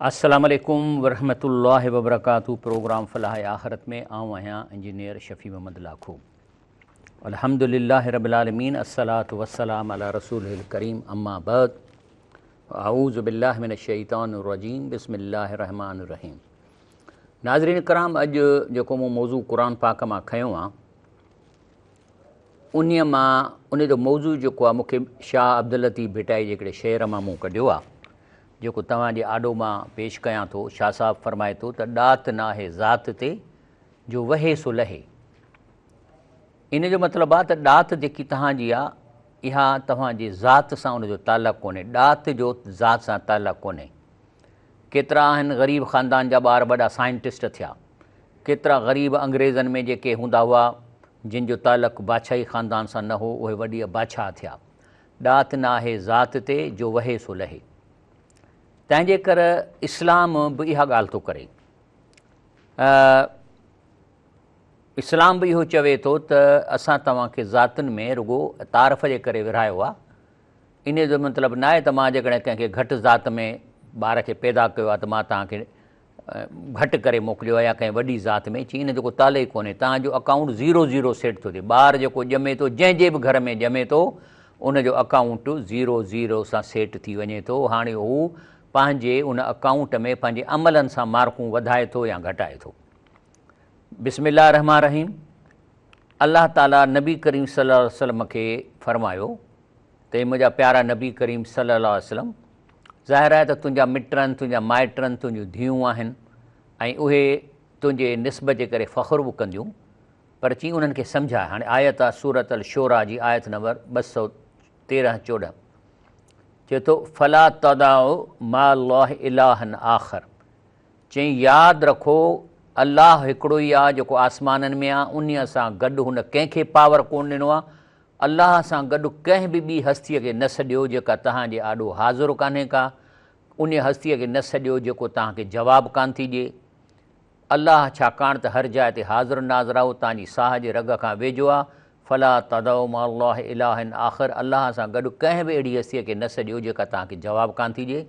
السلام عليڪم ورحمة الله وبرڪاته پروگرام فلاح آخرت ۾ آئون آهيان انجنيئر شفيع محمد لاکو الحمد لله رب العالمين الصلاة والسلام علي رسوله الڪريم اما بعد اعوذ بالله من الشيطان الرجيم بسم الله الرحمن الرحيم ناظرين کرام اڄ جيڪو مون موضوع قرآن پاڪ مان کنيو آ انهيء مان ان جو موضوع جيڪو آهي مون کي شاهه عبداللطيف ڀٽائي جي هڪڙي شعر مان مون ڪڍيو آهي جيڪو توهان جي آڏو مان پيش ڪيان ٿو. شاهه صاحب فرمائي ٿو ته ڏات ناهي ذات تي جو وهي سو لهي. ان جو مطلب آهي ته ڏات جيڪي توهان جي آهي اها توهان جي ذات سان ان جو تعلق ڪونهي، ڏات جو ذات سان تعلق ڪونهي. ڪيترا آهن غريب خاندان جا ٻار وڏا سائنٽسٽ ٿيا. ڪيترا غريب انگريزن ۾ جيڪي هوندا هئا جن جو تعلق بادشاهي خاندان سان نه هو اهي وڏي بادشاهه ٿيا. ڏات نه آهي ذات تي جو وهي سو لهي. تنهن جي ڪر اسلام به اها ڳالهه ٿو ڪري. اسلام به اهو چوي ٿو ته اسان توهان کي ذاتن ۾ رڳو تعارف جي ڪري ورهايو آهي. انهيء جو مطلب ناهي ته مان جيڪڏهن ڪنهن کي گهٽ ذات ۾ ٻار کي پيدا ڪيو آهي ته مان توهان کي گهٽ ڪري موڪليو آهي يا ڪنهن وڏي ذات ۾، چي ان جو ڪو تعلق ئي ڪونهي، توهان جو اڪائونٽ زيرو زيرو سيٽ ٿو ٿئي، ٻار جيڪو ڄمي ٿو جنهن جي به گهر ۾ ڄمي ٿو ان جو اڪائونٽ زيرو زيرو سان سيٽ ٿي وڃي ٿو، هاڻي هو پنهنجي ان اڪائونٽ ۾ پنهنجي عملن سان مارڪون وڌائي ٿو يا گهٽائي ٿو. بسم الله الرحمٰن الرحيم الله تعالي نبي ڪريم صلي الله عليه وسلم کي فرمايو ته اي منهنجا پيارا نبي ڪريم صلي الله عليه وسلم! ظاهر آهي ته تنهنجا مٽ آهن، تنهنجا مائٽ آهن، تنهنجون ڌيئون آهن ۽ اهي تنهنجي نسب جي ڪري فخر به ڪنديون، پر چي انهن کي سمجهاء. هاڻي آيت آهي سورة الشعراء جي آيت نمبر 213 14 چئي ٿو، فلا تدع مع الله الها آخر چئين ياد رکو الله هڪڙو ئي آهي جيڪو آسمانن ۾ آهي، انهيء سان گڏ هن ڪنهن کي پاور ڪونه ڏنو آهي، الله سان گڏ ڪنهن به ٻي هستيء کي نه سڏيو جيڪا توهان جي آڏو حاضر ڪانهي ڪا، انهيء هستيء کي نه سڏيو جيڪو توهان کي جواب ڪانه ٿي ڏئي. الله ڇاڪاڻ ته هر جاء تي حاضر ناظر آهي، هو توهان جي ساهه جي رڳ کان ويجهو آهي. فلا تدعوا مع الله الها آخر الله سان گڏ ڪنهن به اهڙي هستيء کي نه سڏيو جيڪا توهان کي جواب ڪانه ٿي ڏئي.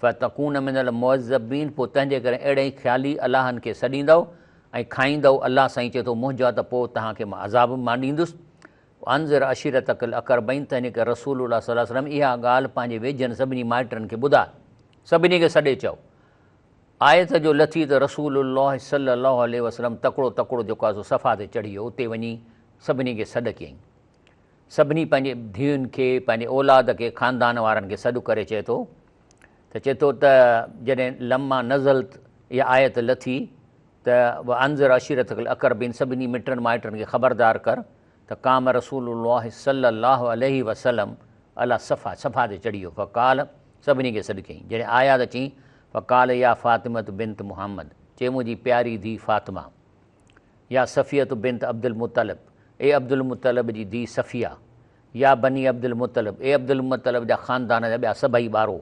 فتڪون من المعذبين پوء تنهن جي ڪري اهڙي ئي خيالي الهن کي سڏيندؤ ۽ کائيندؤ، الله سائين چئي ٿو منهنجا ته پوء توهان کي مان عذاب به مان ڏيندس. وانذر عشيرتک الاقربين تنهن ڪري رسول الله صلي الله عليه وسلم اها ڳالهه پنهنجي ويجهن سڀني مائٽن کي ٻڌاء، سڀني کي سڏي چئو. آيت جو لٿي ته رسول الله صلي الله عليه وسلم تڪڙو تڪڙو جيڪو آهي سو صفا تي چڙهي ويو، اتي وڃي سڀني کي سڏ ڪيائين. سڀني پنهنجي ڌيئن کي، پنهنجي اولاد کي، خاندان وارن کي سڏ ڪري چئي ٿو ته چئي ٿو ته جڏهن لما نزلت اها آيت لٿي ته وانذر عشيرتک الاقربين سڀني مٽن مائٽن کي خبردار ڪر ته قام رسول الله صلي الله عليه وسلم علي صفا صفا تي چڙهي ويو فقال سڀني کي سڏ ڪيائين جڏهن آيا ته چيائين فقال يا فاطمة بنت محمد چي منهنجي پياري ڌيء فاطمه يا صفية بنت عبدالمطلب، اي عبدالمطلب جي ڌيء صفيه، يا بني عبدالمطلب، اي عبدالمطلب جا خاندان جا ٻيا سڀئي ٻارو،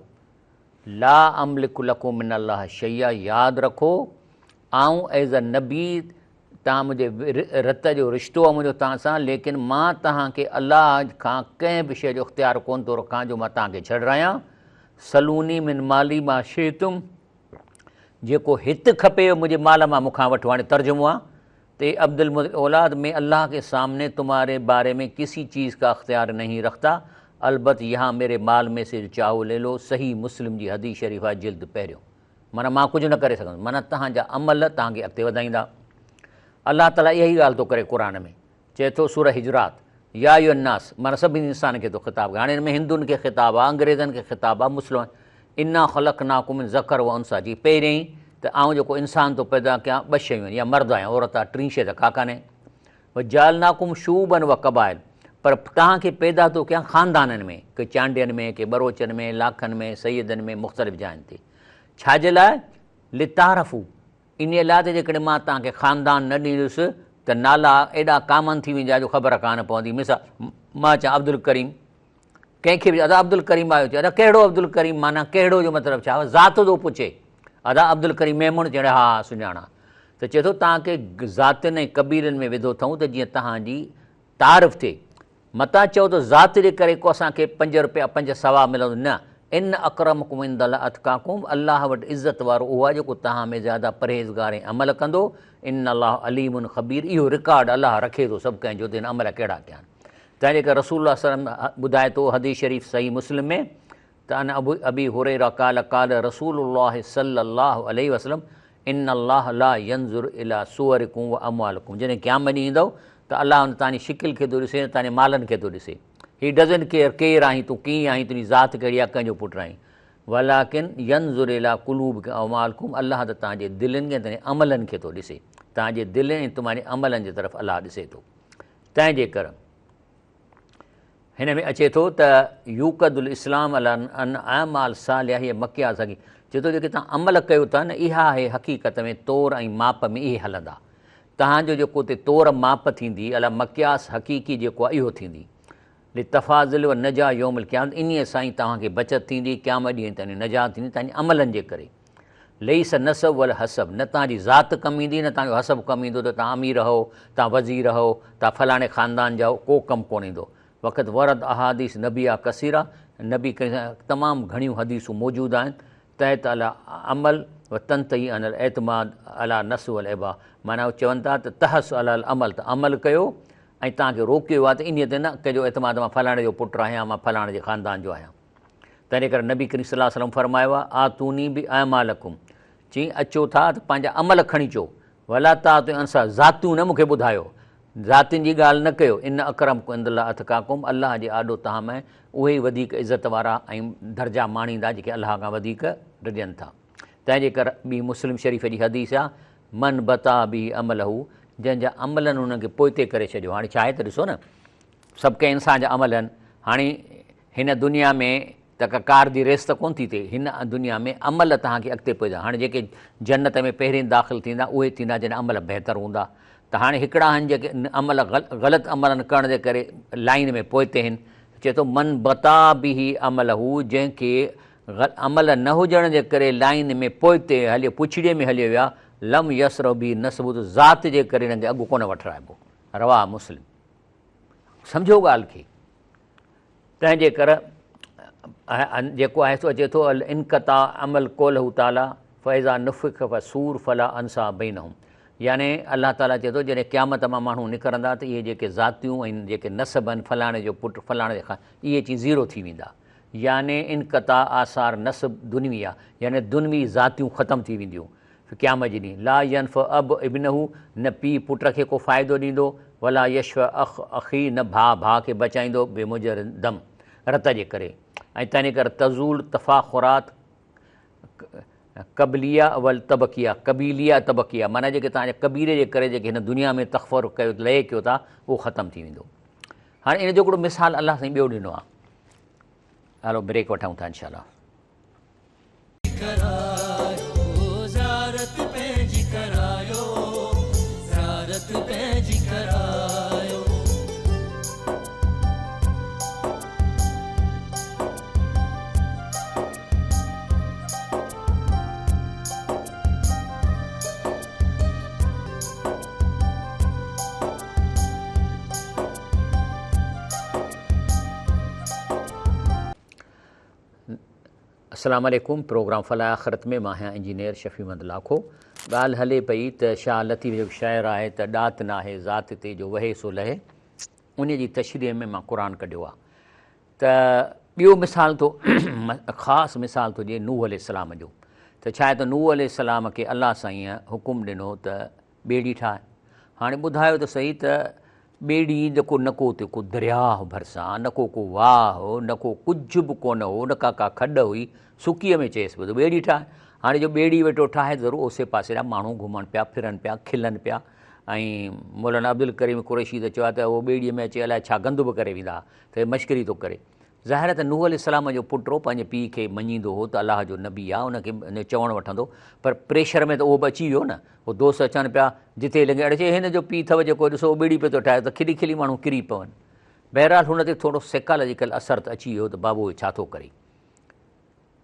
لا املڪ لڪم من الله شيئا، ياد رکو، آئون ايز اي نبي توهان منهنجي رت جو رشتو آهي منهنجو توهان سان، ليڪن مان توهان کي الله کان ڪنهن به شيء جو اختيار ڪونه ٿو رکان جو مان توهان کي ڇڏرايان، سلوني من مالي ما شئتم. جيڪو هت کپي منهنجي مال مان مون کان وٺو. هاڻي ترجمو آ ته اي عبدالمطلب اولاد مين الله ڪي سامني تمهاري باري ۾ ڪسي چيز ڪا اختيار نهين رکتا البت يهان ميري مال ۾ سي جو چاهو لي لو صحيح مسلم جي حديث شريف آ جلد پهريون معنيٰ مان ڪجهه نه ڪري سگهندس معنيٰ تهان جا عمل تهان کي اڳتي وڌائيندا الله تعالي اها ئي ڳالهه ٿو ڪري قرآن ۾ چئي ٿو سوره حجرات، يا ايها الناس، معنيٰ سڀني انسانن کي ٿو خطاب ڪري، هاڻي هن ۾ هندن کي خطاب آ، انگريزن کي خطاب آ، مسلمان، انا خلقناڪم من ذڪر و انثيٰ، جي پهريائين ته آئون جيڪو انسان ٿو پيدا ڪيان ٻه شيون آهن، يا مرد آ يا عورت آ، ٽين شيء ته ڪا ڪانهي، وجعلناڪم شعوبا و قبائل، پر توهان کي پيدا ٿو ڪيان خاندانن ۾، ڪي چانڊين ۾، ڪي ٻروچن ۾، لاکن ۾، سيدن ۾، مختلف جاين تي، ڇا جي لاء؟ لتعارفوا، انهيء لاء ته جيڪڏهن مان توهان کي خاندان نه ڏيندس ته نالا ايڏا ڪامن ٿي ويندا جو خبر ڪانه پوندي. مثال، مان چوان عبدالڪريم، ڪنهن کي به ادا عبدالڪريم آيو، چئي ادا ڪهڙو عبدالڪريم معنيٰ ڪهڙو جو مطلب ڇا؟ ذات ٿو پڇي. ادا عبدالڪريم ميمڻ، چئي ها ها سڃاڻان. ته چئي ٿو توهان کي ذاتين ۽ قبيلن ۾ وڌو اٿئون ته جيئن توهان جي تعارف ٿئي. متان چئو ته ذات جي ڪري ڪو اسان کي پنج روپيا پنج سوا ملندو، نه، ان اڪرمڪم عند الله اتقاڪم، الله وٽ عزت وارو اهو آهي جيڪو توهان ۾ زياده پرهيزگار ۽ عمل ڪندو، ان الله عليم خبير، اهو رڪارڊ الله رکي ٿو سڀ ڪنهن جو ته هن عمل ڪهڙا ڪيا آهن. تنهن جي ڪري رسول الله صلي الله عليه وسلم ٻڌائي ٿو حديث شريف صحيح مسلم ۾ ته عن ابي هريره قال قال رسول الله صلي الله عليه وسلم ان الله لا ينظر الي صورڪم واموالڪم جڏهن قيامت ڏينهن ايندؤ ته الله نه توهان جي شڪل کي ٿو ڏسي نه توهان جي مالن کي ٿو ڏسي He doesn't care ڪير آهين تون ڪيئن آهين تنهنجي ذات ڪهڙي آهي ڪنهن جو پٽ آهين ولڪن ينظر الي قلوبڪم اعمالڪم الله ته توهان جي دلين کي ۽ توهان جي عملن کي ٿو ڏسي توهان جي دلين ۽ توهان جي عملن جي طرف الله ڏسي ٿو تنهن جي ڪر هن ۾ اچي ٿو ته يوقد الاسلام علي ان اعمال صالحه هي مڪيا سگي چي ٿو جيڪي توهان عمل ڪيو ٿا نه اها آهي حقيقت ۾ تور ۽ ماپ ۾ اهي هلندا توهان جو جيڪو اتي تور ماپ ٿيندي علي مقياس حقيقي جيڪو آهي اهو ٿيندي لتفاضل و نجا يوم القيامت انهيء سان ئي توهان کي بچت ٿيندي قيامت ڏينهن تائين نجات ٿيندي توهان جي عملن جي ڪري ليس نسب ولا حسب نه توهان جي ذات ڪم ايندي نه توهان جو حسب ڪم ايندو ته توهان امير هو توهان وزير هو توهان فلاڻي خاندان جا هو ڪو ڪم ڪونه ايندو وقت ورد احاديث نبيه ڪثيره نبي ڪريم تمام گهڻيون حديثون موجود آهن تحت علي عمل و تنتهي عن الاعتماد علي نفس والعبا معنيٰ هو چون ٿا ته تحث علي العمل ته عمل ڪيو ۽ توهان کي روڪيو ويو آهي ته انهيء تي نه ڪنهن جو اعتماد مان فلاڻي جو پٽ آهيان مان فلاڻي جي خاندان جو آهيان تنهن ڪري نبي ڪريم صلي الله عليه وسلم فرمايو آهي آتوني باعمالڪم چي اچو ٿا ته پنهنجا عمل کڻي اچو ولا تاتو انسا ذاتيون نه مون کي ٻڌايو ذاتين جي ڳالهه نه ڪيو ان اڪرمڪم عند الله اتقاڪم الله جي آڏو توهان ۾ اهي ئي وڌيڪ عزت وارا ۽ درجا ماڻيندا جيڪي الله کان وڌيڪ ڊڄن ٿا تنهن جي ڪر ٻي مسلم شريف جي حديث آ من بطا به عمله جنهن جا عملن انهن کي پوئتي ڪري ڇڏيو هاڻي ڇا آهي ته ڏسو نه سڀ ڪنهن انسان جا عمل آهن هاڻي هن دنيا ۾ ته ڪا ڪار جي ريس ته ڪونه ٿي ٿئي. هن دنيا ۾ عمل توهان کي اڳتي پوئتي هاڻي جيڪي جنت ۾ پهرين داخل ٿيندا اهي ٿيندا جن عمل بهتر هوندا ته هاڻي هڪڙا آهن جيڪي عمل غلط عملن ڪرڻ جي ڪري لائين ۾ پوئتي آهن چئي ٿو من بطا به عمله جنهن کي عمل نه هجڻ جي ڪري لائين ۾ پوئتي هليو پڇڙي ۾ هليو ويا لم يسرع به نسبه ذات جي ڪري هن کي اڳ ڪونه وٺرائبو رواه مسلم سمجهو ڳالهه کي تنهن جي ڪر جيڪو آهي سو اچي ٿو الانقطاع عمل قوله تعالي فاذا نفخ في الصور فلا انصاب بينهم يعني الله تعالي چئي ٿو جڏهن قيامت مان ماڻهو نڪرندا ته اهي جيڪي ذاتيون ۽ جيڪي نسب آهن فلاڻي جو پٽ فلاڻي جي خان اهي اچي زيرو ٿي ويندا يعني انقطاع آثار نسب دنوي آ يعني دنوي ذاتيون ختم ٿي وينديون قيامت جي ڏينهن، لا ينفع اب ابنه نه پيء پٽ کي ڪو فائدو ڏيندو، ولا يشفع اخ اخيه نه ڀاء ڀاء کي بچائيندو بمجرد دم، رت جي ڪري، ۽ تنهن ڪري تزول تفاخرات قبليه والطبقيه، قبيليه طبقيه، معنيٰ جيڪي توهان جا قبيلي جي ڪري جيڪي هن دنيا ۾ تخفر ڪيو لئي ڪيو ٿا اهو ختم ٿي ويندو. هاڻي ان جو هڪڙو مثال الله سائين ٻيو ڏنو آهي. هلو بريڪ وٺون ٿا انشاء الله. السلام عليڪم پروگرام فلاح آخرت ۾ مان آهيان انجنيئر شفيع محمد لاکو ڳالهه هلي پئي ته شاهه لطيف جو شعر آهي ته ڏات ناهي ذات تي جو وهي سو لهي ان جي تشريح ۾ مان قرآن ڪڍيو آهي ته ٻيو مثال ٿو خاص مثال ٿو ڏئي نوح عليه السلام جو ته ڇا آهي ته نوح عليه السلام کي الله سائين حڪم ڏنو ته ٻيڙي ٺاهه. هاڻي ٻڌايو ته سهي ته ٻيڙي جيڪو نه ڪو اتي ڪو درياهه ڀرسان، نه ڪو ڪو واهه، نه ڪو ڪجهه به ڪونه هو، نه ڪا ڪا کڏ هئي، سڪيء ۾ چيس پيو ته ٻيڙي ٺاهه. هاڻي جو ٻيڙي ويٺو ٺاهي ته ضرور اوسي پاسي جا ماڻهو گهمن پيا، ڦرن پيا، کلن پيا ۽ مولانا عبدالڪريم قريشي ته چيو آهي ته اهو ٻيڙيء ۾ اچي الائي ڇا گند به ڪري ويندا ها ته هي مشڪري ٿو ڪري. ظاهر آهي ته نوح عليه السلام جو پٽ هو، پنهنجي پيء کي مڃيندو هو ته الله جو نبي آهي، ان کي ان جو چوڻ وٺندو، پر پريشر ۾ ته اهو به اچي ويو نه، هو دوست اچن پيا، جتي لنگهي اڙي چي هن جو پيء اٿو جيڪو ڏسو ٻيڙي پيو ٿو ٺاهي ته کلي کلي ماڻهو ڪري پون. بهرحال هن تي ٿورو سيڪالاجيڪل اثر ته اچي ويو ته بابو هي ڇا ٿو ڪري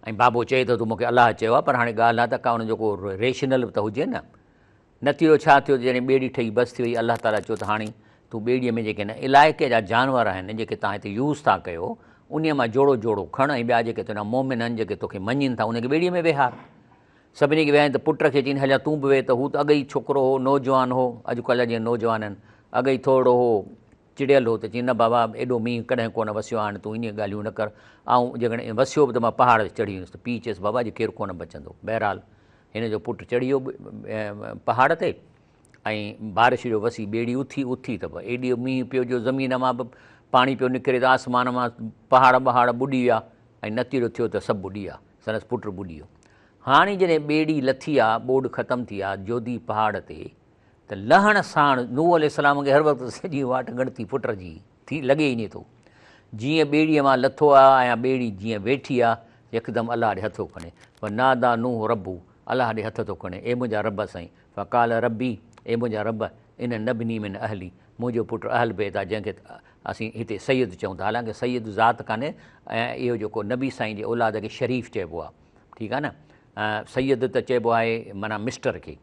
۽ بابو چئي ٿو ته مون کي الله چيو آهي پر هاڻي ڳالهه آهي ته ڪا ان جو ڪو ريشنل به ته هجي نه. نتيجو ڇا ٿيو ته جڏهن ٻيڙي ٺهي بس ٿي وئي، الله تعاليٰ چيو ته هاڻي تون ٻيڙيء ۾ جيڪي هن علائقي جا جانور آهن، جيڪي توهان هتي يوز ٿا ڪيو، انهيء مان جوڙو جوڙو کڻ ۽ ٻيا جيڪي تنهنجا مؤمن آهن، جيڪي توکي مڃين ٿا، انهن کي ٻيڙيء ۾ ويهار. سڀني کي ويهاريائين ته پٽ کي چيائين، هليا تون به ويهه ته هو ته اڳ ئي ڇوڪرو هو، نوجوان هو، اڄڪلهه جا جيئن نوجوان آهن، اڳ ئي ٿورڙو هو، چڙيل هو ته چيائين، نه بابا، ايڏو مينهن ڪڏهن ڪونه وسيو آهي، هاڻي تون ائين ڳالهيون نه ڪر، آئون جيڪڏهن وسيو به ته مان پهاڙ تي چڙهي ويندس ته پيء چيس، بابا اڄ ڪير ڪونه بچندو. بهرحال هن جو پٽ چڙهي ويو پهاڙ تي ۽ بارش جو وسي ٻيڙي اٿي، اٿي ته ايڏي مينهن پيو جو زمين مان به پاڻي پيو نڪري ته آسمان مان پهاڙ ٻهاڙ ٻڏي ويا ۽ نتيجو ٿيو ته سڀ ٻڏي ويا، سندس پٽ ٻڏي ويو. هاڻي جڏهن ٻيڙي لٿي آ، ٻوڏ ختم ٿي آ، جودي پهاڙ تي ته لهڻ ساڻ نوح عليه السلام کي هر وقت سڄي واٽ ڳڻتي پٽ جي ٿي لڳي ئي ني ٿو. جيئن ٻيڙيء مان لٿو آ ۽ ٻيڙي جيئن ويٺي آ، يڪدم الله ڏي هٿ ٿو کڻي. فناديٰ نوح ربه، الله ڏي هٿ ٿو کڻي، اي منهنجا رب سائين! فقال ربي، اي منهنجا رب! ان ابني من اهلي، منهنجو پٽ اهل بيت آ، جنهن کي اسين هتي سيد چئون ٿا، حالانڪه سيد ذات ڪانهي ۽ اهو جيڪو نبي سائين جي اولاد کي شريف چئبو آ، ٺيڪ آ نه، سيد ته چئبو آهي معنيٰ مسٽر کي،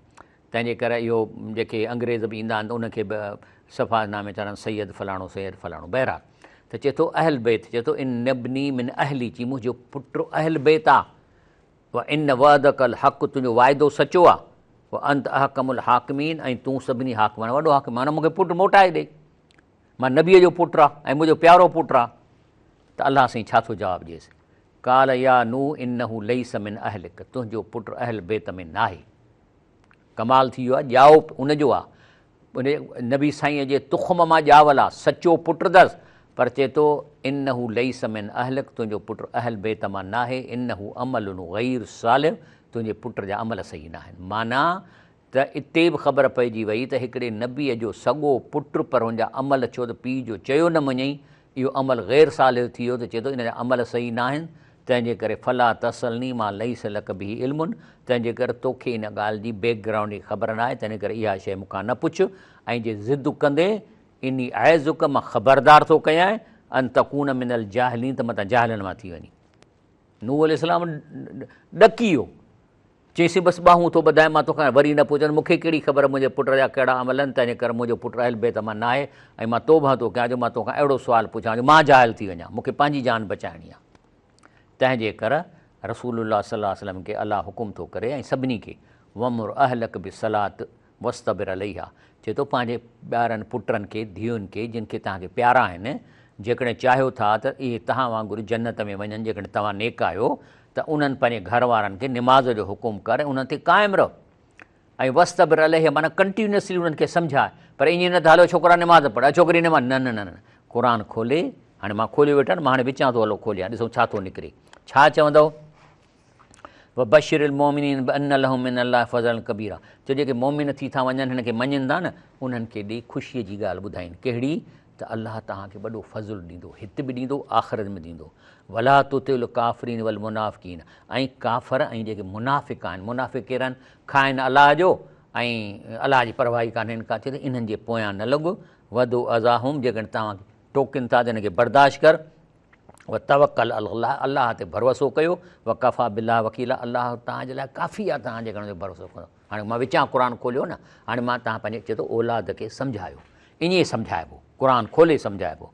تنهن جي ڪري اهو جيڪي انگريز به ايندا آهن ته انهن کي به صفا نامي چوندا آهن سيد فلاڻو سيد فلاڻو، بهرحال ته چئي ٿو اهل بيت، چئي ٿو ان ابني من اهلي، چي منهنجو پٽ اهل بيت آ، و ان وعدک الحق تنهنجو واعدو سچو آ، و انت احڪم الحاڪمين ۽ تون سڀني حاڪمن ۾ وڏو حاڪم معنيٰ مون کي پٽ موٽائي ڏي، مان نبيء جو پٽ آ ۽ منهنجو پيارو پٽ آ، ته الله سائين ڇا ٿو جواب ڏيس، قال يا نوح انه ليس من اهلک تنهنجو پٽ اهل بيت ۾ ناهي. ڪمال ٿي ويو آ، ڄائو ان جو آ، ان نبي سائينء جي تخم مان ڄاول آ، سچو پٽ اٿس، پر چئي ٿو انه ليس من اهلک تنهنجو پٽ اهل بيت مان ناهي، انه عمل غير صالح تنهنجي پٽ جا عمل صحيح ناهن. معنيٰ ته اتي به خبر پئجي وئي ته هڪڙي نبيء جو سڳو پٽ پر هن جا عمل ڇو ته پيء جو چيو نه مڃيائين، اهو عمل غير صالح ٿي ويو ته چئي ٿو ان جا عمل صحيح ناهن، تنهن جي ڪري فلا تسئلني ما ليس لڪ به علم تنهن جي ڪري توکي ان ڳالهه جي بيڪ گرائونڊ جي خبر ناهي، تنهن ڪري اها شيء مون کان نه پڇ ۽ جي ضد ڪندين اني اعظڪ مان خبردار ٿو ڪيانء ان تڪون من الجاهلين ته متان جاهلن مان ٿي وڃين. نوح عليه السلام ڏڪي ويو. چيس بس ٻانهون ٿو ٻڌائين مان توکان وري نه پڇندس، مون کي ڪهڙي خبر منهنجي پٽ جا ڪهڙا عمل آهن، تنهنجي ڪري منهنجو پٽ اهل بيت مان ناهي ۽ مان توبهه ٿو ڪيان جو مان توکان اهڙو سوال پڇان جو مان جاهل ٿي وڃان، مون کي پنهنجي جان بچائڻي آهي. تنهن جي ڪر رسول الله صلي الله عليه وسلم کي الله حڪم ٿو ڪري ۽ سڀني کي وامر اهلک بالصلوة واصطبر عليها، چئي ٿو پنهنجي ٻارن پٽن کي، ڌيئن کي، جن کي توهان کي پيارا آهن، جيڪڏهن چاهيو ٿا ته اهي توهان وانگر جنت ۾ وڃن، جيڪڏهن توهان نيڪ آهيو ته انهن پنهنجي گهر وارن کي نماز جو حڪم ڪر ۽ انهن تي قائم رهه ۽ واصطبر عليها معنيٰ ڪنٽينيوسلي انهن کي سمجهاء، پر ائين نه ته هلو ڇوڪرا نماز پڙهه، ڇوڪري نماز، نه نه نه نه قرآن کولي، هاڻي مان کوليو ويٺو آهيان، مان هاڻي وچان ٿو هلو کوليان، ڏسون ڇا ٿو نڪري، ڇا چوندؤ؟ وبشر المومنين بان لهم من الله فضلا ڪبيرا چئو جيڪي مومن ٿي ٿا وڃن هن کي مڃين ٿا نه انهن کي ڏي خوشيء جي ڳالهه ٻڌائين ڪهڙي ته الله توهان کي وڏو فضل ڏيندو هت به ڏيندو آخرت ۾ ڏيندو ولا تطع الڪافرين والمنافقين ۽ ڪافر ۽ جيڪي منافق آهن منافق ڪير آهن کائن الله جو ۽ الله جي پرواهه ئي ڪانهن ڪا چئي ته انهن جي پويان نه لڳ ودو اذاهم جيڪڏهن توهان کي ٽوڪين ٿا ته انهن کي برداشت ڪر وتوڪل علي الله الله تي ڀروسو ڪيو وڪفا بالله وڪيلا الله توهان جي لاء ڪافي آهي توهان جيڪڏهن ان تي ڀروسو ڪندو هاڻي مان وچان قرآن کوليو نه هاڻي مان توهان پنهنجي چئي ٿو اولاد کي سمجهايو ائين ئي سمجهائبو قرآن کولي سمجهائبو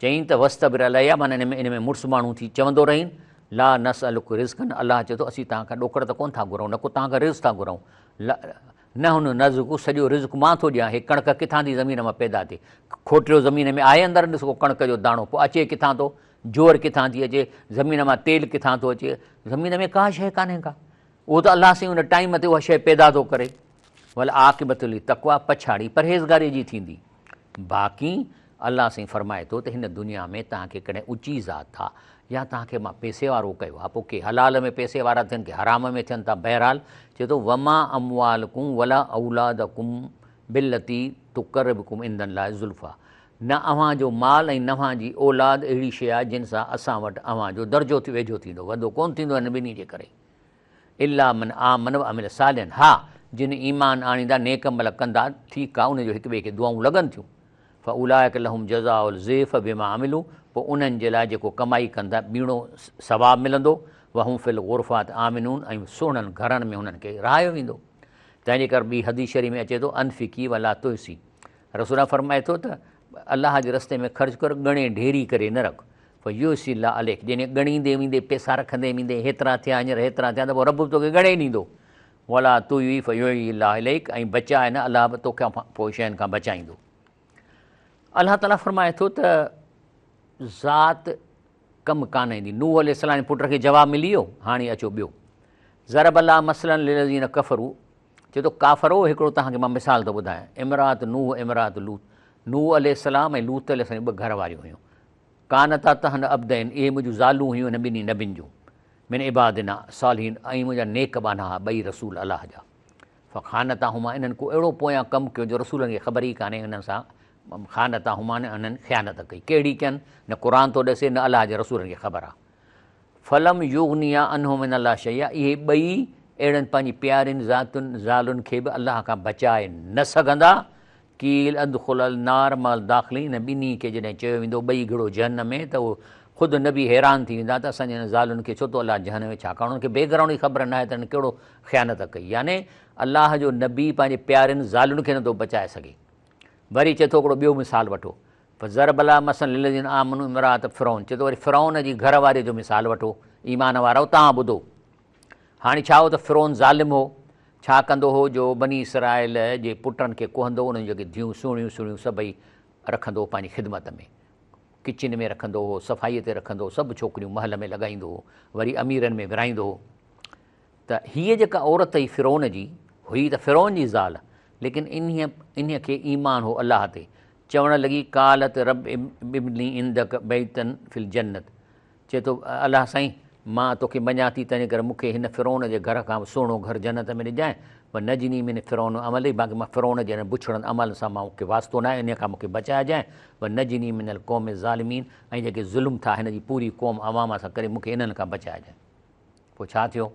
چئين ته واصطبر عليها معنيٰ ان ۾ ان ۾ مڙس ماڻهو ٿي چوندو رهين لا نسألک رزقا الله چئي ٿو اسين توهان کان ڏوڪڙ ته ڪونه ٿا گهرون نه ڪو توهان کان رزق ٿا گهرون نحن نرزقڪ سڄو رزق مان ٿو ڏيان، هي ڪڻڪ ڪٿان ٿي زمين مان پيدا ٿئي؟ کوٽريو زمين ۾ آهي اندر ڏس ڪو ڪڻڪ جو داڻو پوء اچي ڪٿان ٿو؟ جوئر ڪٿان ٿي اچي؟ زمين مان تيل ڪٿان ٿو اچي؟ زمين ۾ ڪا شيء ڪانهي ڪا. اهو ته الله سائين ان ٽائيم تي اها شيء پيدا ٿو ڪري. والعاقبة للتقويٰ پڇاڙي پرهيزگاريء جي ٿيندي. باقي الله سائين فرمائي ٿو ته هن دنيا ۾ توهان کي ڪڏهن اچي ذات آ يا توهان کي مان پئسي وارو ڪيو آ پوء ڪي حلال ۾ پئسي وارا ٿين ڪي حرام ۾ ٿين ٿا بهرحال چئي ٿو وما اموالڪم ولا اولادڪم بالتي تقربڪم عند الله زلفا نه اوهان جو مال ۽ نه اوهان جي اولاد اهڙي شيء آ جن سان اسان وٽ اوهان جو درجو ويجهو ٿيندو وڌو ڪونه ٿيندو هن ٻنهي جي ڪري. الا من آمن وعمل صالحا ها جن ايمان آڻيندا نيڪ عمل ڪندا ٺيڪ آ ان جو هڪ ٻئي کي دعائون لڳن ٿيون فاولئک لهم جزاء الضعف بما عملوا پوء انهن جي لاء جيڪو ڪمائي ڪندا ٻيڻو ثواب ملندو وهم في الغرفات آمنون ۽ سهڻن گهرن ۾ انهن کي رهايو ويندو تنهن جي ڪري ٻي حديث شريف ۾ اچي ٿو انفقي ولا تحصي رسول الله فرمائي ٿو ته الله جي رستي ۾ خرچ ڪر ڳڻي ڍيري ڪري نه رک فيحصي الله عليڪ جڏهن ڳڻيندي ويندي پئسا رکندي ويندي هيترا ٿيا هينئر هيترا ٿيا ته پوء رب به توکي ڳڻي ڏيندو ولا تعوي فيعوي الله عليڪ ۽ بچاء نه الله به توکان پوء شين کان بچائيندو. الله تعاليٰ فرمائي ٿو ته ذات ڪم ڪانه ايندي. نوح عليه السلام جي پٽ کي جواب ملي ويو، هاڻي اچو ٻيو. ضرب الله مثلا للذين ڪفروا چئي ٿو ڪافرو هڪڙو توهان کي مان مثال ٿو ٻڌايان امرات نوح امرات لوط نوح عليه السلام ۽ لوط عليه السلام جون ٻه گهر واريون هيون ڪانتا تحت عبدين اهي منهنجون زالون هيون هن ٻنهي نبين جون من عبادنا صالحين ۽ منهنجا نيڪ ٻانها ها ٻئي رسول الله جا فخانتاهما انهن ڪو اهڙو پويان ڪم ڪيو جو رسولن کي خبر ئي ڪانهي انهن سان خانتاهما انهن خيانت ڪئي ڪهڙي ڪين نه قرآن ٿو ڏسي نه الله جي رسولن کي خبر آهي فلم يغنيا عنهم من الله شيئا اهي ٻئي اهڙن پنهنجي پيارين ذاتن زالن کي به الله کان بچائي نه سگهندا قيل ادخلا النار مع الداخلين انهن ٻنهي کي جڏهن چيو ويندو ٻئي گهڙو جهنم ۾ ته اهو خود نبي حيران ٿي ويندا ته اسان جي انهن زالن کي ڇو ٿو الله جهنم ۾ ڇاڪاڻ انهن کي بيڪ گرائونڊ جي خبر ناهي ته انهن ڪهڙو خيانت ڪئي يعني الله جو نبي پنهنجي پيارين زالن کي نٿو بچائي سگهي وري چئي ٿو هڪڙو ٻيو مثال وٺو فضرب الله مثلا للذين آمنوا امرات فرعون چئي ٿو وري فرعون جي گهر واري جو مثال وٺو ايمان وارؤ توهان ٻڌو هاڻي ڇا هو ته فرعون ظالم هو ڇا ڪندو هو جو بني اسرائيل جي پٽن کي ڪهندو انهن جون جيڪي ڌيون سهڻيون سهڻيون سڀئي رکندو هو پنهنجي خدمت ۾ ڪچن ۾ رکندو هو صفائي تي رکندو هو سڀ ڇوڪريون محل ۾ لڳائيندو هو وري اميرن ۾ ورهائيندو هو ته هيء جيڪا عورت هئي فرعون جي، هئي ته فرعون جي زال، ليڪن انهيء انهيء کي ايمان هو الله تي، چوڻ لڳي، قالت رب ابن لي عندک بيتا في الجنت، چئي ٿو، الله سائين! مان توکي مڃان ٿي، تنهنجي ڪري مون کي هن فرعون جي گهر کان به سهڻو گهر جنت ۾ ڏجانء، ونجني من فرعون وعمله، باقي مان فرعون جي انهن بڇڙن عملن سان مان کي واسطو ناهي، انهيء کان مون کي بچائجانء، ونجني من القوم الظالمين، ۽ جيڪي ظلم ٿا هن جي پوري قوم عوام سان ڪري، مون کي انهن کان بچائجانء. پوء ڇا ٿيو؟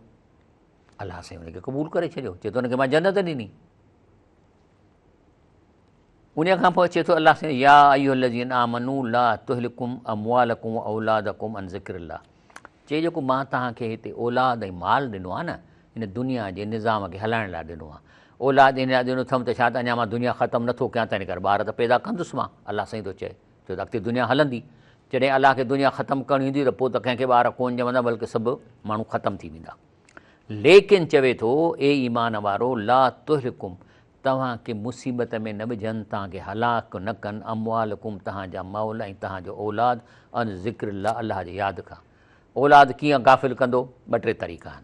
الله سائين ان کي قبول ڪري ڇڏيو، چئي ٿو ان کي مان جنت ڏني. ان کان پوء چئي ٿو الله سائين يا ايها الذين آمنوا لا تهلڪم اموالڪم واولادڪم عن ذڪر الله، چئي جيڪو مان توهان کي هتي اولاد ۽ مال ڏنو آهي نه، ان دنيا جي نظام کي هلائڻ لاء ڏنو آهي. اولاد ان لاء ڏنو اٿم ته ڇا ته اڃا مان دنيا ختم نٿو ڪيان، تنهن ڪري ٻار ته پيدا ڪندس مان. الله سائين ٿو چئي ڇو ته اڳتي دنيا هلندي. جڏهن الله کي دنيا ختم ڪرڻي هوندي ته پوء ته ڪنهن کي ٻار ڪونه ڄمندا بلڪه سڀ ماڻهو ختم ٿي ويندا. ليڪن چوي ٿو، اي ايمان وارو! لا تهلڪم توهان کي مصيبت ۾ نه وجهن، توهان کي هلاڪ نه ڪن، اموالڪم توهان جا مال ۽ توهان جو اولاد، عن ذڪر الله الله جي ياد کان. اولاد ڪيئن غافل ڪندو؟ ٻه ٽي طريقا آهن.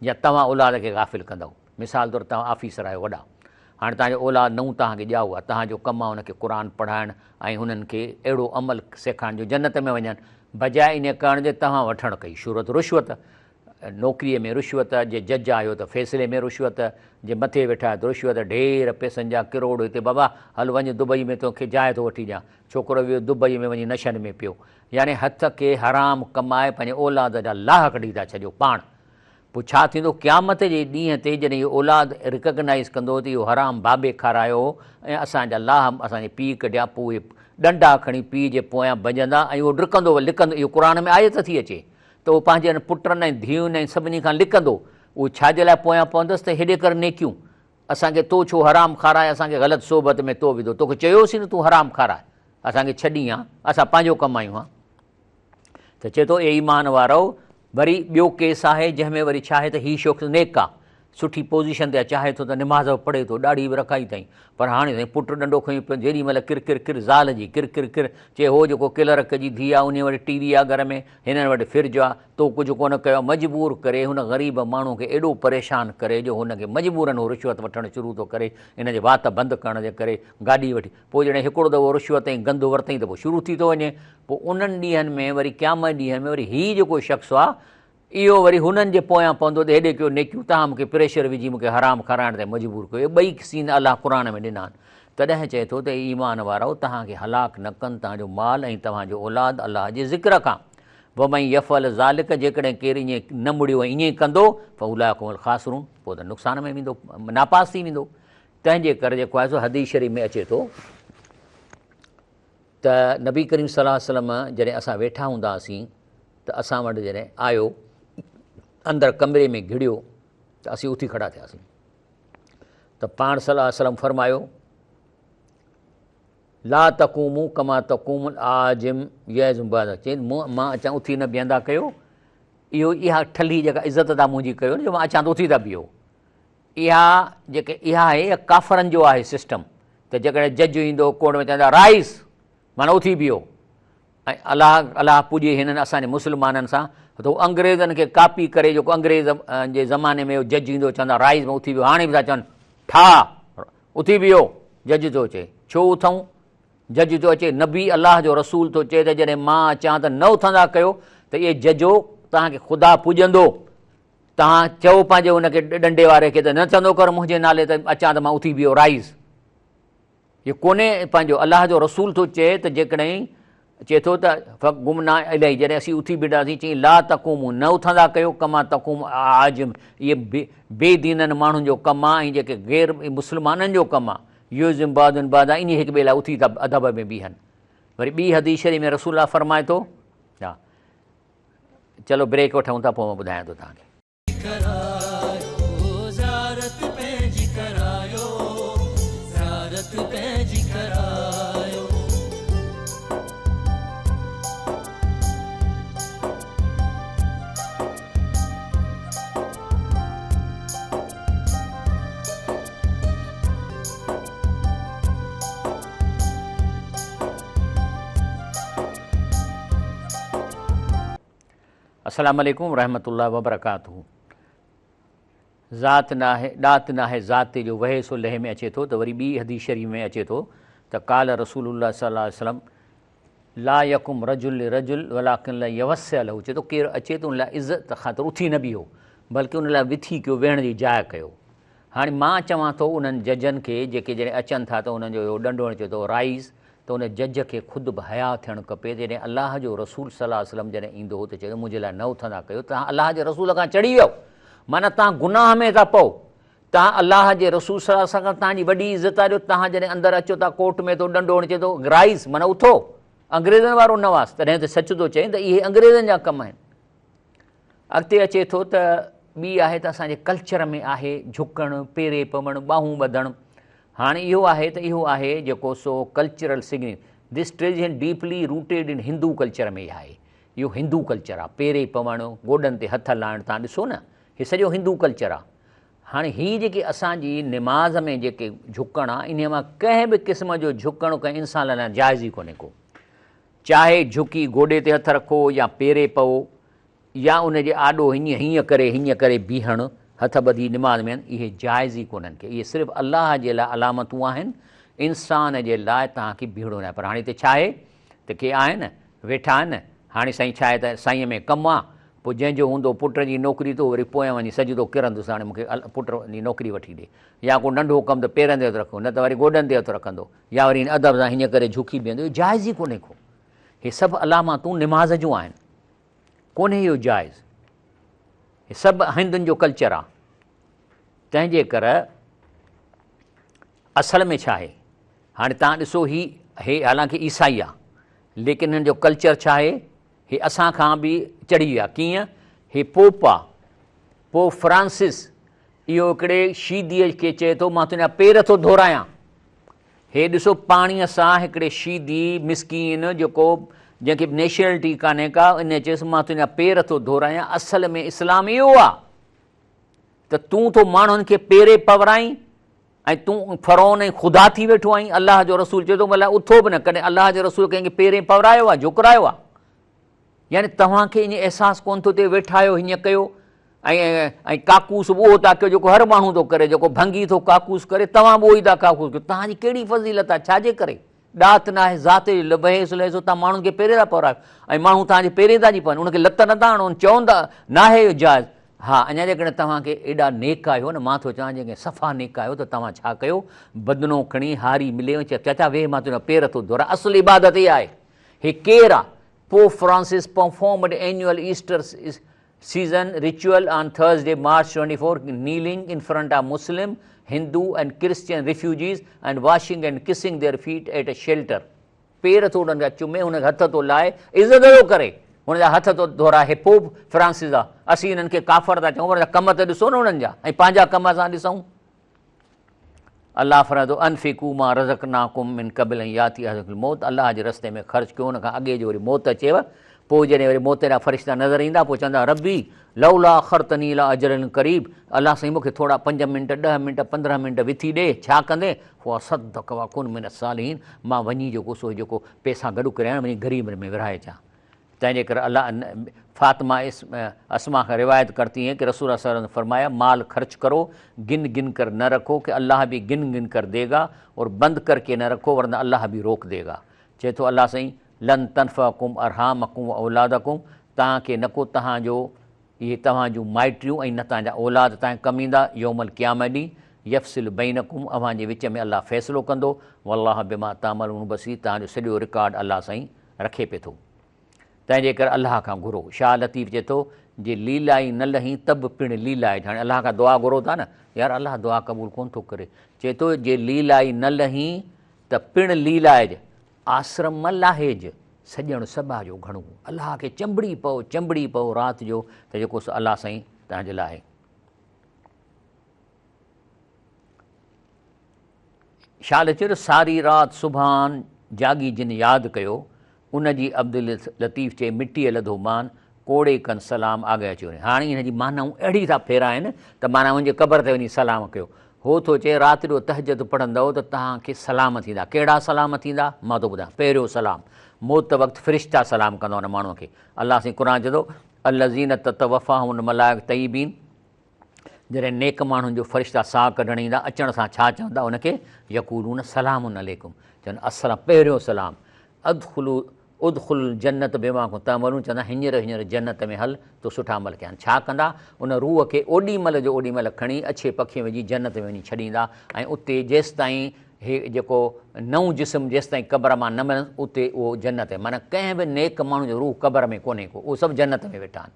يا توهان اولاد کي غافل ڪندؤ. مثال طور توهان آفيسر آهيو وڏا. هاڻي توهان جو اولاد نئون توهان کي ڄائو آهي. توهان جو ڪم آهي ان کي قرآن پڙهائڻ ۽ هنن کي اهڙو عمل سيکارڻ جو جنت ۾ وڃن. بجاء انهيء ڪرڻ جي توهان وٺڻ ڪئي شروعت رشوت. نوڪريء ۾ رشوت، جي جج آهيو ته فيصلي ۾ رشوت، جي مٿي ويٺا آهيو ته رشوت، ڍير پئسن جا ڪروڙ هتي بابا هل وڃ دبئي ۾ توکي جاء ٿو وٺي ڏيان. ڇوڪرو ويو دبئي ۾ وڃي نشن ۾ پيو. يعني هٿ کي حرام ڪمائي پنهنجي اولاد جا لاهه ڪڍي ٿا ڇڏيو پاڻ. پوء ڇا ٿيندو قيامت جي ڏينهن تي جڏهن اهو اولاد ريڪگنائيز ڪندو ته اهو حرام بابي کارايو هو ۽ اسان جا لاهه اسان جي پيء ڪڍيا پوء اهي ڏنڊا کڻي پيء جي پويان ڀڄندا ۽ اهو ڊڪندو لڪندو اهو قرآن ۾ آيت ٿي اچي ته اهو پنهنجن پٽن ۽ ڌيئن ۽ سڀني کان لڪندو اهو ڇا جي لاء پويان پوندس ته هيڏي ڪر نيڪيون اسان کي تو ڇو حرام کارائي اسان کي غلط صحبت ۾ تو وڌو توکي چيوسين نه تون حرام کارائي اسان کي ڇڏين ها اسان پنهنجو ڪمايون ها ته چئي ٿو اي ايمان وارؤ! وري ٻيو ڪيس آهي جنهن ۾ وري ڇا آهي ته هي شخص نيڪ آ، سٺي پوزيشن تي آ، چاهي ٿو ته نماز به پڙهي ٿو، ڏاڙهي به رکائي اٿائين، پر هاڻي سائين پٽ ڏنڊو کنيو پيو جيڏي مهل ڪر ڪر ڪر زال جي ڪر ڪر ڪر چئي هو جيڪو ڪلرڪ جي ڌيء آ انهي وٽ ٽي وي آ گهر ۾ هنن وٽ فرج آ تو ڪجهه ڪونه ڪيو آ مجبور ڪري هن غريب ماڻهو کي ايڏو پريشان ڪري جو هن کي مجبورن هو رشوت وٺڻ شروع ٿو ڪري ان جي وات بند ڪرڻ جي ڪري گاڏي وٺي پوء جڏهن هڪڙو دفعو رشوت ۽ گند ورتائين ته پوء شروع ٿي ٿو وڃي. پوء انهن ڏينهن ۾ وري قيامت ڏينهن ۾ وري هي جيڪو شخص آ اهو وري هنن جي پويان پوندو ته هيڏي ڪيو نيڪيون توهان مون کي پريشر وجهي مون کي حرام کارائڻ تي مجبور ڪيو. اهي ٻئي سين الله قرآن ۾ ڏنا آهن. تڏهن چئي ٿو ته اي ايمان وارؤ! توهان کي هلاڪ نه ڪن توهان جو مال ۽ توهان جو اولاد الله جي ذڪر کان. ومن يفعل ذلک جيڪڏهن ڪير ائين نه مڙيو ۽ ائين ڪندو فاولئک هم الخاسرون پوء ته نقصان ۾ ويندو ناپاس ٿي ويندو. تنهن جي ڪري جيڪو آهي سو حديث شريف ۾ اچي ٿو ته نبي ڪريم صلي الله عليه وسلم جڏهن اسان ويٺا هوندا هئاسين ته اسان وٽ جڏهن آيو اندر ڪمري ۾ گهڙيو ته اسين اٿي کڙا ٿياسين ته پاڻ صلي الله عليه وسلم فرمايو لا تقوموا ڪما تقوم الاعاجم يعظم بعض چئي مان اچان اٿي نه بيهندا ڪيو اهو اها ٺلهي جيڪا عزت ٿا منهنجي ڪيو نه جو مان اچان ته اٿي ٿا بيهو اها جيڪي اها آهي اها ڪافرن جو آهي سسٽم ته جيڪڏهن جج ايندو ڪورٽ ۾ چوندا رائز معنيٰ اٿي بيهو ۽ الله الله پڄي هنن اسان جي مسلمانن سان ته هو انگريزن کي ڪاپي ڪري جيڪو انگريز جي زماني ۾ جج ايندو چوندا رائز ۾ اٿي بيهو هاڻي به ٿا چون ٺا اٿي بيهو جج ٿو چئي ڇو اٿئون جج ٿو اچي نبي الله جو رسول ٿو چئي ته جڏهن مان اچان ته نه اٿندا ڪيو ته اي ججو توهان کي خدا پڄندو توهان چئو پنهنجي ان کي ڏنڊي واري کي ته نه چوندو ڪر منهنجي نالي ته اچان ته مان اٿي بيهو رائز هي ڪونهي پنهنجو الله جو رسول ٿو چئي ته جيڪڏهن چئي ٿو ته فقمنا اليه جڏهن اسين اٿي بيٺاسين چئي لا تقومو نه اٿندا ڪيو ڪما تقوم اعاجم اهي بي دينن ماڻهن جو ڪم آ ۽ جيڪي غير مسلمانن جو ڪم آ يعظم بعض بعضا انهي هڪ ٻئي لاء اٿي ٿا ادب ۾ بيهن وري ٻي حديث شريف ۾ رسول الله فرمائي ٿو چلو بريڪ وٺون ٿا پوء مان ٻڌايان ٿو توهان کي. ڪرايو زيارت پنهنجي ڪرايو زيارت پنهنجي ڪرايو. السلام عليڪم ورحمة الله وبرڪاته ذات ناهي ڏات ناهي ذات جو وهي سو لهي ۾ اچي ٿو ته وري ٻي حديث شريف ۾ اچي ٿو ته قال رسول الله صلي الله عليه وسلم لا يقم رجل لرجل ولكن لا يوسع له چي ٿو ڪير اچي ته ان لاء عزت خاطر اٿي نه بيهو بلڪه ان لاء وٿي ڪيو ويهڻ جي جاء ڪيو هاڻي مان چوان ٿو انهن ججن کي جيڪي جڏهن اچن ٿا ته انهن جو اهو ڏنڊو هڻي چئي ٿو رائيز ته ان جج کي خود به حياء ٿيڻ کپي ته جڏهن الله جو رسول صلي الله عليه وسلم جڏهن ايندو هو ته چئي ٿو منهنجي لاء نه اٿندا ڪيو توهان الله جي رسول کان چڙهي ويو معنيٰ توهان گناهه ۾ ٿا پئو توهان الله جي رسول صلي الله عليه وسلم کان توهان جي وڏي عزت آهي جو توهان جڏهن اندر اچو ٿا ڪورٽ ۾ ٿو ڏنڊو هڻي چئي ٿو رائيز معنيٰ اٿو انگريزن وارو نواز تڏهن ته سچ ٿو چئين ته اهي انگريزن جا ڪم آهن اڳتي اچي ٿو ته ٻي آهي ته اسان جي ڪلچر ۾ آهي جهڪڻ، پيري پوڻ، ٻانهون ٻڌڻ. هاڻي اهو آهي ته اهو آهي جيڪو سو cultural signi This tradition deeply rooted in Hindu culture ۾ ئي آهي. اهو هندو ڪلچر آهي. پيري پوڻ، گوڏن تي هٿ لائڻ توهان ڏسو نه هي سڄو هندو ڪلچر آهي. هاڻي هي جيڪي اسان جي نماز ۾ جيڪي جهڪڻ آهي انهي مان ڪنهن به قسم جو جهڪڻ ڪنهن انسان لاء جائز ئي ڪونهي ڪو. چاهي جهڪي گوڏي تي هٿ رکو يا پيري پئو يا ان جي آڏو هيئن هيئن ڪري هيئن ڪري بيهڻ، هٿ ٻڌي نماز ۾ اهي جائز ئي ڪونهن ڪي، اهي صرف الله جي لاء علامتون آهن، انسان جي لاء توهان کي بيهڻو ناهي پر هاڻي هتي ڇا آهي ته ڪي آهن ويٺا آهن هاڻي سائين ڇا آهي ته سائينء ۾ ڪم آ پوء جنهن جو هوندو پٽ جي نوڪري ته وري پويان وڃي سجدو ڪرندس هاڻي مون کي پٽ جي نوڪري وٺي ڏي يا ڪو ننڍو ڪم ته پيرن تي هٿ رکندو نه ته وري گوڏن تي هٿ رکندو يا وري هن ادب سان هيئن ڪري جهڪي بيهندو اهو جائز ئي ڪونهي ڪو. هي سڀ علامتون نماز جون آهن. ڪونهي اهو جائز. هي سڀ هندن جو ڪلچر آ. تنهن جي ڪر اصل ۾ ڇا آهي؟ هاڻي تان ڏسو هي هي حالانڪه عيسائي آ ليڪن هن جو ڪلچر ڇا آهي؟ هي اسان کان به چڙهي ويا. ڪيئن؟ هي پوپ آ. پوپ فرانسس اهو هڪڙي شيديء کي چئي ٿو مان تنهنجا پير ٿو ڌورايان. هي ڏسو پاڻيء سان هڪڙي شيدي مسڪين جيڪو جنهن کي نيشنلٽي ڪانهي ڪا ان چيس مان تنهنجا پير ٿو ڌورايان اصل ۾ اسلام اهو آ ته تون ٿو ماڻهن کي پيري پورائين ۽ تون فرعون ۽ خدا ٿي ويٺو آهين الله جو رسول چئي ٿو مطلب اٿو به نه ڪڏهن الله جي رسول ڪنهن کي پيري پورايو آ جهڪرايو آ يعني توهان کي ائين احساس ڪونه ٿو ٿئي ويٺا آهيو هيئن ڪيو ۽ ۽ ڪاڪوس به اهو ٿا ڪيو جيڪو هر ماڻهو ٿو ڪري جيڪو ڀنگي ٿو ڪاڪوس ڪري توهان به اهو ئي ٿا ڪاڪوس ڪيو توهان جي ڪهڙي فضيلت آهي ڇا جي ڪري ڏات نه آهي ذات جو وهي سو لهي سو توهان ماڻهن کي پيري ٿا پورايو ۽ ماڻهو توهان جي پيري ٿا جي پون ان کي لت نه ٿا هڻو چون ٿا ناهي اهو جائز ها اڃا جيڪڏهن توهان کي ايڏا نيڪ آهيو نه مان ٿو چوان جيڪڏهن صفا نيڪ آهيو ته توهان ڇا ڪيو بدنو کڻي هاري ملي چئي چاچا ويهه مان تنهنجا پير ٿو ڌوران اصل عبادت اها آهي هي ڪير آ؟ Pope Francis performed annual Easter season ritual on Thursday March 24 kneeling in front of Muslim, Hindu and Christian refugees and washing and kissing their feet at a shelter. پير ٿو انهن جا چمي، انهن کي هٿ ٿو لائي، عزت ٿو ڪري، هن جا هٿ ٿو ڌورائي. هي پوپ فرانسس آ. اسين انهن کي ڪافر ٿا چئون پر ڪم ته ڏسو نه انهن جا ۽ پنهنجا ڪم اسان ڏسون. الله فرمائي ٿو، انفقوا ما رزقناڪم من قبل ان ياتي احدڪم الموت، الله جي رستي ۾ خرچ ڪيو ان کان اڳي جو وري موت اچيو، پوء جڏهن وري موت جا فرشتا نظر ايندا پوء چوندا ربي لولا اخرتني الي اجل قريب، الله سائين مون کي ٿورا پنج منٽ، ڏهه منٽ، 15 منٽ وٿي ڏي، ڇا ڪندين؟ فاصدق واڪن من الصالحين، مان وڃي جيڪو سو جيڪو پئسا گڏ ڪريان وڃي غريبن ۾ ورهائي اچان. تنهن جي ڪري الله فاطمه اسماء کان روايت ڪرتي هين ڪه رسول الله صلي الله عليه وسلم فرمايا مال خرچ ڪرو گن گن ڪر نه رکو ڪه الله به گن گن ڪر ديگا اور بند ڪر ڪي نه رکو ورنه الله به روڪ ديگا. چئي ٿو الله سائين لن تنفعڪم ارحامڪم و اولادڪم توهان کي نه ڪو توهان جو اهي توهان جون مائٽيون ۽ نه توهان جا اولاد توهان کي ڪم ايندا يوم القيامه ڏينهن يفصل بينڪم اوهان جي وچ ۾ الله فيصلو ڪندو والله بما تعملون بصير توهان جو سڄو رڪارڊ الله سائين رکي پئي ٿو. تنهن جي ڪري الله کان گهرو. شاهه لطيف چئي ٿو، جي ليلائي نه لهين ته به پڻ ليلائج. هاڻي الله کان دعا گهرو ٿا نه، يار الله دعا قبول ڪونه ٿو ڪري. چئي ٿو، جي ليلائي نه لهين ته پڻ ليلائج، آسرم م لاهيج، سڄڻ سٻا جو گهڻو. الله کي چنبڙي پئو، چنبڙي پئو رات جو ته جيڪو سو الله سائين توهان جي لاء آهي. شال چيو ته ساري رات سبحان جاڳي جن ياد ڪيو، ان جي عبداللطيف چئي مٽيء لڌو مان، ڪوڙي ڪن سلام آگهه اچيو وڃي. هاڻي هن جي معنائون اهڙي ٿا ڦيرائن ته معنيٰ ان جي قبر تي وڃي سلام ڪيو. هو ٿو چئي رات جو تهجد پڙهندؤ ته توهان کي سلام ٿيندا. ڪهڙا سلام ٿيندا؟ مان ٿو ٻڌايان. پهريون سلام، موت وقت فرشتا سلام ڪندا ان ماڻهوء کي. الله سائين قرآن چئي ٿو، الذين تتوفاهم الملائڪة طيبين. جڏهن نيڪ ماڻهن جو فرشتا ساهه ڪڍڻ ايندا، اچڻ سان ڇا چوندا ان کي؟ يقولون سلام عليڪم، چون السلام، پهريون سلام، ادخلوا ادخلوا الجنة بما كنتم تعملون، چوندا هينئر هينئر جنت ۾ هل، تو سٺا عمل ڪيا آهن. ڇا ڪندا؟ ان روح کي اوڏي مهل جو اوڏي مهل کڻي اڇي پکي ۾ وجهي جنت ۾ وڃي ڇڏيندا ۽ اتي جيستائين هي جيڪو نئون جسم جيستائين قبر مان نه ملندس اتي اهو جنت ۾، معنيٰ ڪنهن به نيڪ ماڻهو جو روح قبر ۾ ڪونهي ڪو، اهو سڀ جنت ۾ ويٺا آهن.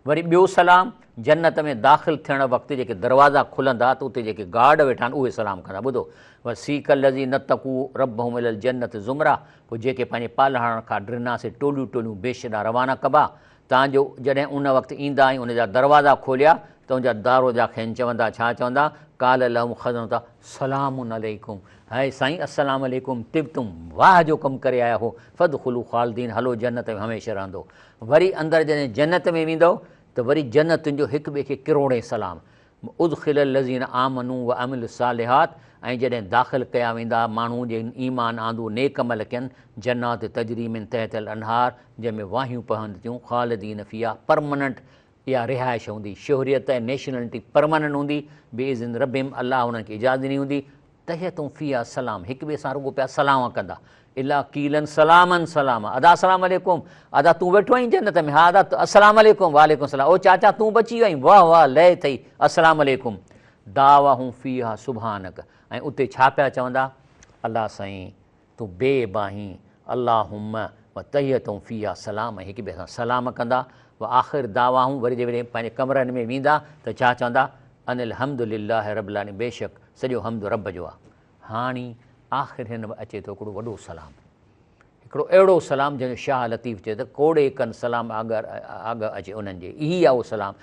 وري ٻيو سلام، جنت ۾ داخل ٿيڻ وقت جيڪي دروازا کلندا ته اتي جيڪي گارڊ ويٺا آهن اهي سلام ڪندا. ٻڌو، وسيق الذين اتقوا ربهم الي الجنة زمرا، پوء جيڪي پنهنجي پالڻهار کان ڊنا سي ٽوليون ٽوليون بهشت ڏانهن روانا ڪبا، تان جو جڏهن ان وقت ايندا ۽ ان جا دروازا کوليا ته ان جا داروجا کين چوندا، ڇا چوندا؟ قال لهم خزنتها سلام عليڪم، هاء سائين السلام عليڪم، طبتم، واهه جو ڪم ڪري آيا هو، فادخلوا خالدين، هلو جنت ۾ هميشه رهندو. وري اندر جڏهن جنت ۾ ويندؤ ته وري جنتن جو هڪ ٻئي کي ڪروڙين سلام. ادخل الذين آمنوا وعملوا الصالحات ۽ جڏهن داخل ڪيا ويندا ماڻهو جن ايمان آندو نيڪ عمل ڪين جنات تجري من تحتها الانهار جنهن ۾ واهيون پهن ٿيون خالدين فيها پرمننٽ اها رهائش هوندي شهريت ۽ نيشنلٽي پرمننٽ هوندي باذن ربهم الله انهن کي اجازت ڏني هوندي تحيتهم فيها سلام هڪ ٻئي سان رڳو پيا سلام ڪندا الا قيلا سلاما سلاما ادا السلام عليڪم ادا تون ويٺو آهين جنت ۾ ها ادا السلام عليڪم وعليڪم السلام او چاچا تون بچي ويو آهين واه واه لئه اٿئي السلام عليڪم دعواهم فيها سبحانڪ ۽ اتي ڇا پيا چوندا الله سائين تون بي عيب آهين اللهم وتحيتهم فيها سلام ۽ هڪ ٻئي سان سلام ڪندا وآخر دعواهم وري جيڪڏهن پنهنجي ڪمرن ۾ ويندا ته ڇا چوندا ان الحمد لله رب العالمين بيشڪ سڄو حمد رب جو آ. هاڻي آخر هن وٽ اچي ٿو هڪڙو وڏو سلام. هڪڙو اهڙو سلام جنهن جو شاهه لطيف چئي ته ڪوڙي ڪن سلام آڳر آڳ اچي انهن جي. اهي آ اهو سلام.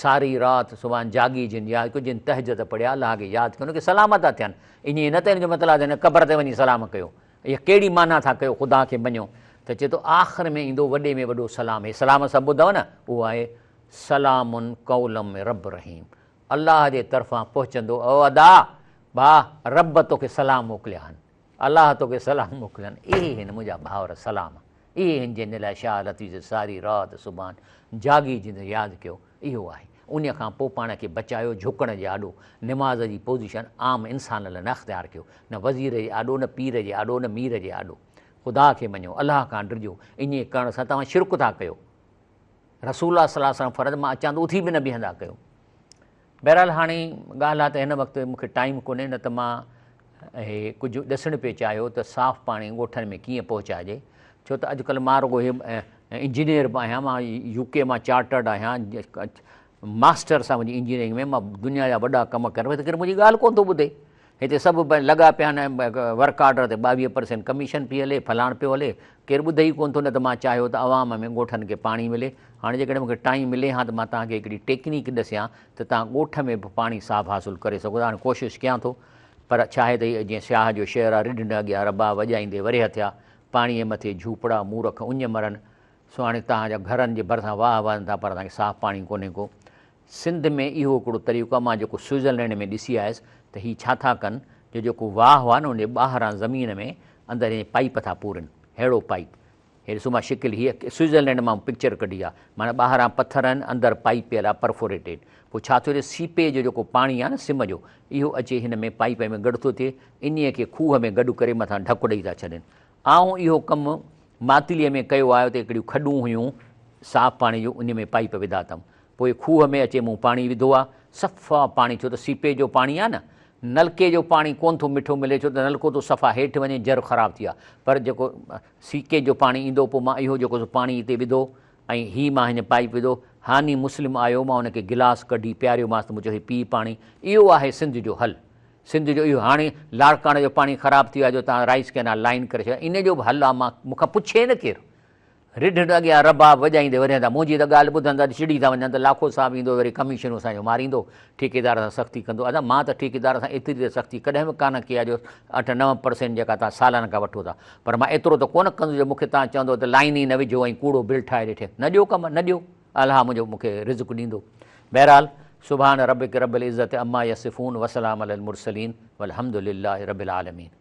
ساري رات سبحان جاڳي جن ياد ڪيو جن تهجد پڙهيا الله کي ياد ڪيو ان کي سلام ٿا ٿين. ائين نه ته ان جو مطلب آ ته هن قبر تي وڃي سلام ڪيو. اها ڪهڙي معنيٰ ٿا ڪيو خدا کي مڃو ته چئي ٿو آخر ۾ ايندو وڏي ۾ وڏو سلام. هي سلام سڀ ٻڌو نه اهو آهي سلام قولا من رب رحيم. الله جي طرفان پهچندو، او ادا! ڀاء! رب توکي سلام موڪليا آهن. الله توکي سلام موڪليا آهن. اهي هن منهنجا ڀائر سلام. اهي هن جنهن جي لاء شاهه لطيف جي ساري رات سبحان جاڳي جند ياد ڪيو، اهو آهي. انهيء کان پوء پاڻ کي بچايو جهڪڻ جي آڏو نماز جي پوزيشن عام انسان لاء نه اختيار ڪيو، نه وزير جي آڏو، نه پير جي آڏو، نه مير جي آڏو. خدا کي مڃو، الله کان ڊڄو، ائين ڪرڻ سان توهان شرڪ ٿا ڪيو. رسول الله صلي الله عليه وسلم فرض مان اچان ته اٿي به نه بيهندا ڪيو. بهرحال هاڻي ڳالهه آ ته هن وقت مون کي ٽائيم ڪونهي نه ته مان هي ڪجهه ڏسڻ پئي چاهيو ته صاف پاڻي ڳوٺن ۾ ڪيئن پهچائجي ڇو ته اڄڪلهه مان رڳو هي انجنيئر به آهيان مان يو ڪي مان چارٽرڊ آهيان ماسٽرس آهي منهنجي انجنيئرنگ ۾ مان دنيا جا وڏا ڪم ڪري ڪير منهنجي ڳالهه ڪونه ٿو ٻڌي هتي سڀ لڳا پيا آهن ورڪ آرڊر تي 22% ڪميشن پئي هلي فلاڻ پيو هلي ڪير ٻڌي ئي ڪونه ٿو نه ته مان چاهيو ته عوام ۾ ڳوٺن کي پاڻي ملي هاڻي جيڪڏهن مونکي ٽائيم ملي ها ته مان توهان کي هڪڙي ٽيڪنيڪ ڏسيان ته توهان ڳوٺ ۾ به پاڻي صاف حاصل ڪري سگهو ٿا هاڻي ڪوشش ڪيان ٿو پر ڇا آهي ته هي جيئن سياح جو شعر آهي، رڍ نه اڳيان رباب وڄائيندي ورهيه ٿيا، پاڻيء مٿي جهوپڙا، مورک اڃ مرن. سو هاڻي توهان جا گهرن جي ڀرسان واهه وهن ٿا پر اسان کي صاف پاڻي ڪونهي ڪو. سنڌ ۾ اهو هڪڙو طريقو آهي، مان جيڪو سوئٽزرلينڊ ۾ ڏسي آيس ته هي ڇا ٿا ڪن جو جيڪو واهه آهي نه ان جي ٻاهران زمين ۾ اندر ائين پائيپ ٿا پورين، ههڙو پائيپ. هي ڏسو مان شڪل هيء سوئٽزرلينڊ مان پڪچر ڪڍي آهي، معنيٰ ٻاهران پٿر آهن اندر پائيپ پيل آهي پرفوريٽيڊ. پوء ڇا ٿو ٿئي سيپيج جو جيڪو پاڻي آهي نه سم جو اهو اچي هن ۾ پائيپ ۾ گڏ ٿو ٿئي، انهيء کي کوهه ۾ گڏ ڪري مٿان ڍڪ ڏئي ٿا ڇڏين. آئون اهو ڪم ماتليء ۾ ڪيو آهي، اتي هڪڙيون کڏون هيون صاف پاڻي جون، انهيء ۾ پائيپ وڌا اٿم. پوء کوهه ۾ اچي مون پاڻي وڌو آ، صفا پاڻي، ڇو ته سيپيج جو پاڻي آ نه، نلڪي جو پاڻي ڪونه ٿو مٺو ملي، ڇو ته نلڪو ٿو صفا هيٺ وڃي جر خراب ٿي آ، پر جيڪو سيڪي جو پاڻي ايندو، پوء مان اهو جيڪو سو پاڻي اتي وڌو ۽ هي مان هن پائيپ وڌو، هاني مسلم آيو، مان ان کي گلاس ڪڍي پياريومانس ته مون چيو هي پيء پاڻي، اهو آهي سنڌ جو حل. سنڌ جو اهو هاڻي لاڙڪاڻي جو پاڻي خراب ٿي ويو آهي جو توهان رائيس ڪئنال لائين ڪري ڇڏيا ان جو به حل آهي مان مون کان پڇي نه ڪير رڍ اڳيان رباب وڄائيندي ورين ٿا منهنجي ته ڳالهه ٻڌن ٿا چڙي ٿا وڃن ته لاکو صاحب ايندو وري ڪميشنون اسان جو ماريندو ٺيڪيدار سان سختي ڪندو ادا مان ته ٺيڪيدار سان ايتري ته سختي ڪڏهن به ڪانه ڪئي آهي جو 8 9% جيڪا توهان سالانه کان وٺو ٿا پر مان ايترو ته ڪونه ڪندس جو مون کي توهان چوندو ته لائين ئي نه وجهو ۽ ڪوڙو بل ٺاهي ڏي نه ڏيو ڪم نه ڏيو الله منهنجو مون کي رزق ڏيندو. بهرحال سبحان ربک رب العزت عما يصفون وسلام علي المرسلين والحمد لله رب العالمين.